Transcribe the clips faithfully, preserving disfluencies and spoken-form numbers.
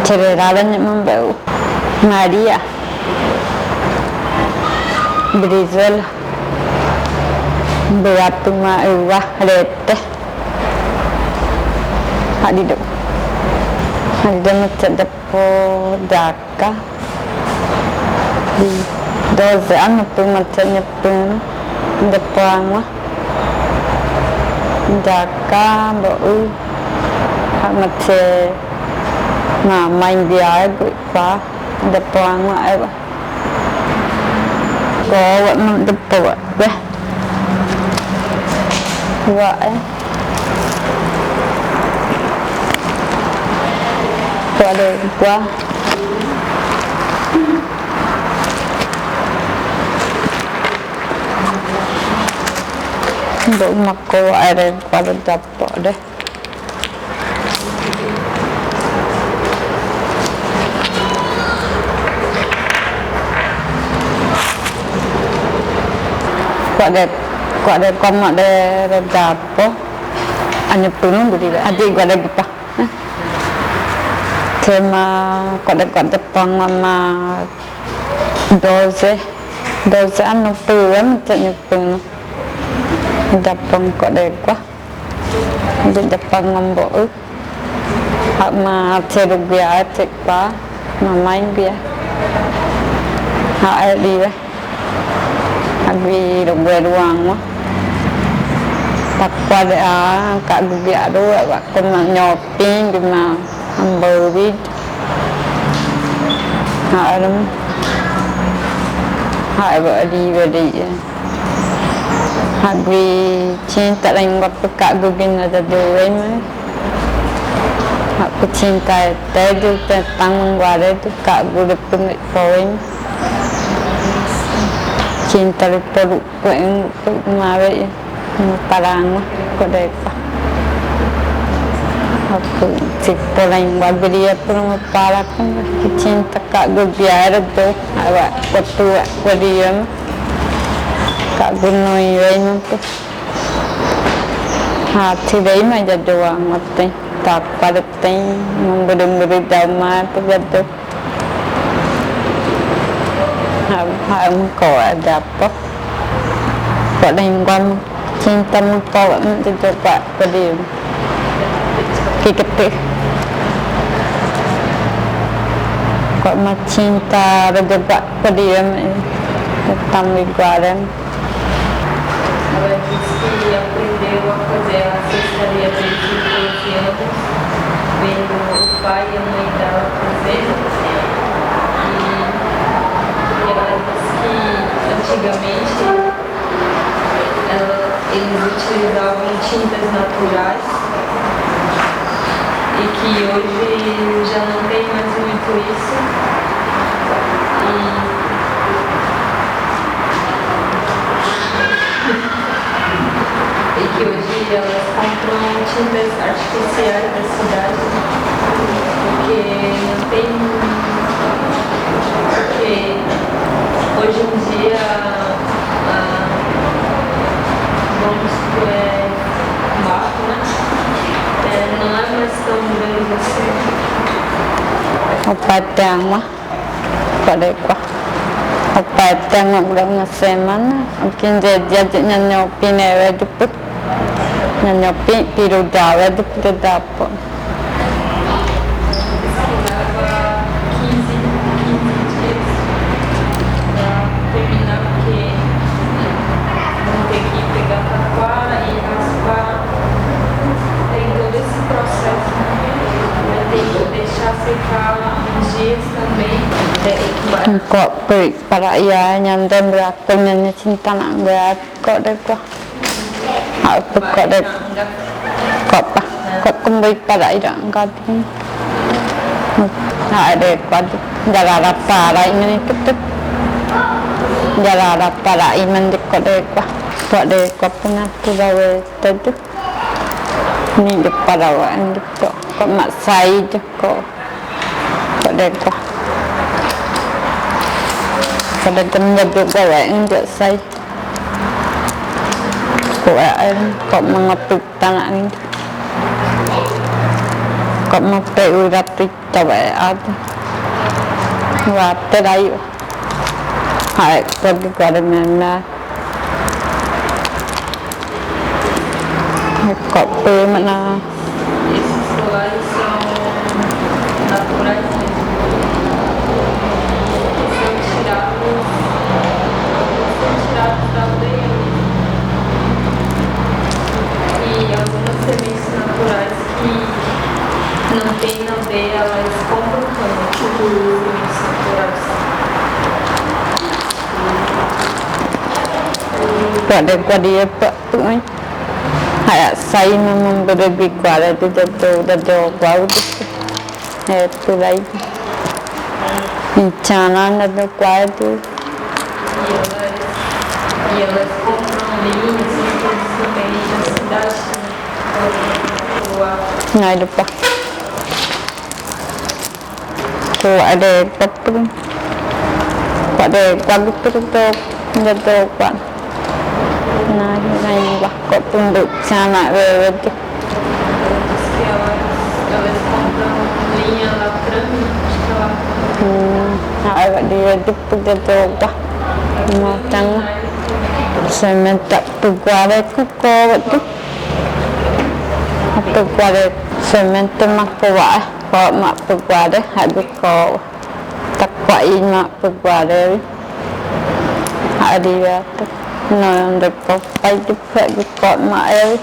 Tere rara ñe mambeu. Maria. Brizuela. Beratung ma uwa rete. Hadidu. Hadidu ma cede po daka. Doze ano pu ma cede ñe pu. Depo angwa. Daka bo'u. Ha ma cede ma main biar gu pa. Depo angwa ewa. Ko wa ma depo wa. Weh. Wa e. Ko de wa. Bo'u ma ko wa e de wa de depo de. Ko de, ko de ko ma de, de depo. Anyo punu gudi de. Adi ko de gupa. Tema ko de, ko de pang ma doze. Doze ano punu, ma cede ñe punu. Depo ko de ko. Di depan ngombo u. Hak ma ceru bia cek pa. Ma main bia. Hak e di we. Hak bi ru we ruang ma. Takwa de a, kak gu bia ru, hak ko ma nyoping, bi ma ambo bid. Hak e rum. Hak e ba di, ba di. Hak bi cinta lain wa pe kak gu gin ada dua ma. Hak pe cinta te du te tang mengware du kak gu de pe ngi poin. Cinta le polu ko en ko ma we. Parang ko de pa. Hak pe cik polain wa gede ya pun ma para kan cinta kak gu biar du. Awa ko tu wa ko diam. Kak gunoi wai ma pe. Hati dai ma jadu wa ma te. Tapa de te. Memberi-beri dama pe jadu. Ha, ha, mengko ada apa? Ko dai ngom cinta mengko ma jadu wa ko diam. Kikete. Ko ma cinta raja ba ko diam, eh. Tetang di guaran. Ela disse que aprendeu a fazer a cestaria desde os doze anos, vendo o pai e a mãe dela fazendo. E, e ela disse que antigamente ela, eles utilizavam tintas naturais e que hoje já não tem mais muito isso. E, e que hoje elas compram tintas artificiais da cidade, porque não tem, porque hoje em dia, ah, vamos, é, barro, né? É, não é mais tão grande assim. Opa, tem uma. Ko de ko. Opa, tengo una semana. Quince días, ya, ya, ya, pine, eh, dupu. Ya, ya, pi-, piru da, eh, dupu, de da, po. Precisava quinze, quinze dias pra terminar, porque vão ter que pegar taquara e raspar. Tem todo esse processo, né? Vai ter que deixar secar uns dias. Ko pe para iya nyanden beratur nyanyi cinta nak berat ko de ko. Aku ko de ko pa ko kembali para iya angkat. Ha de ko de jalan para ini ketuk. Jalan para iman de ko de ko. Ko de ko pengatu gawe teduh. Ni de para wa ni de ko. Ko mak sai de ko. Ko de ko. Ko de ko menjadi gawe ni de sai. Ko en ko mengepit tangan ni. Pa'mape' ura tu tabe' ata. Wa te rai. Hai, pagi kuare mena. Kopi mana? Esses colares são naturais mesmo. São tirados, são tirados da aldeia mesmo. E algumas sementes naturais que não tem na aldeia, elas compram também. Uhum. Sementes naturais. Pa'de kuare pa'de kuare. Haya, sai mama bere bi kuare tu jatuh, jatuh kuare tu. Eh, tu lai. Incana na tu kuare tu. E elas, e elas compram ali, assim, produtos também na cidade, né? Nai lupa. Ko ade kapung. Ko ade bagus tu, tu, tu, tu, ko. Nah, nah, ini bah, ko tunduk sana, eh, tu. Hmm, nah, agak dia tu, tu, tu, bah. Macam semen tak peguare ku ko, tu. Peguare semen tu mah ko, eh. Ko ma peguare, hak bi ko. Takuak i ma peguare. Hak di ya tu. No, yang deko pai tu, hak di ko ma e.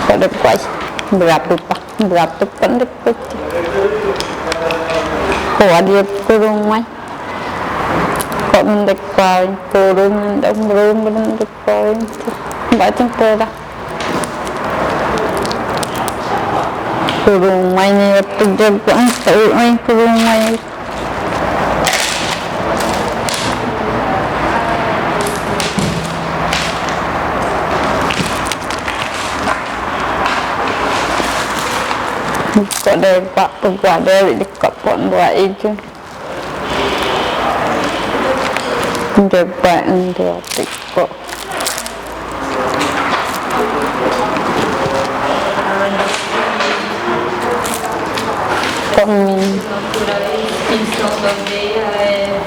Ko deko ai. Berapa pak? Berapa pak deko? Ko adi kurung mai. Ko mendeko ai, kurung, mendeko, kurung, mendeko ai. Baca pera. Kurung mai ni, waktu jago, eh, kurung mai. Ko deko peguare, deko pon buat itu. Deko, deko. Naturais, que são da aldeia, é,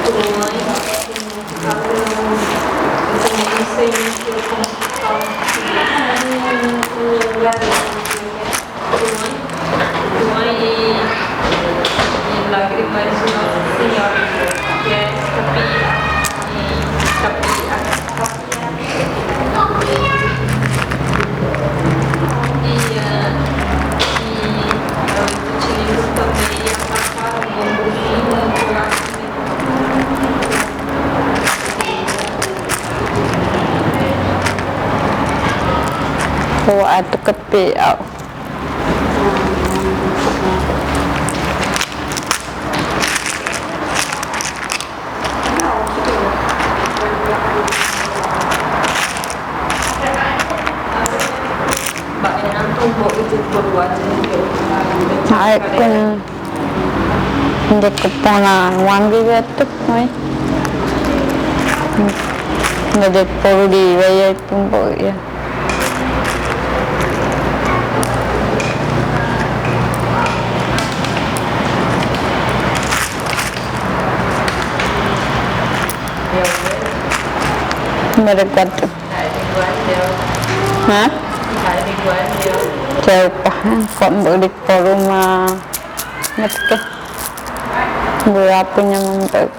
por mãe, eu também não sei muito como que fala. Mãe, mãe e, e lágrimas de Nossa Senhora, que é Capia, e Capia. Ko atu kape au. Ai, kun, nde ko pona wan bi betu, ai. Nde de poru di waya tumbo ya. Mere kuatu. Ha? Jauh pa, ko mbok di poru ma. Ngetek. Berapunya membek.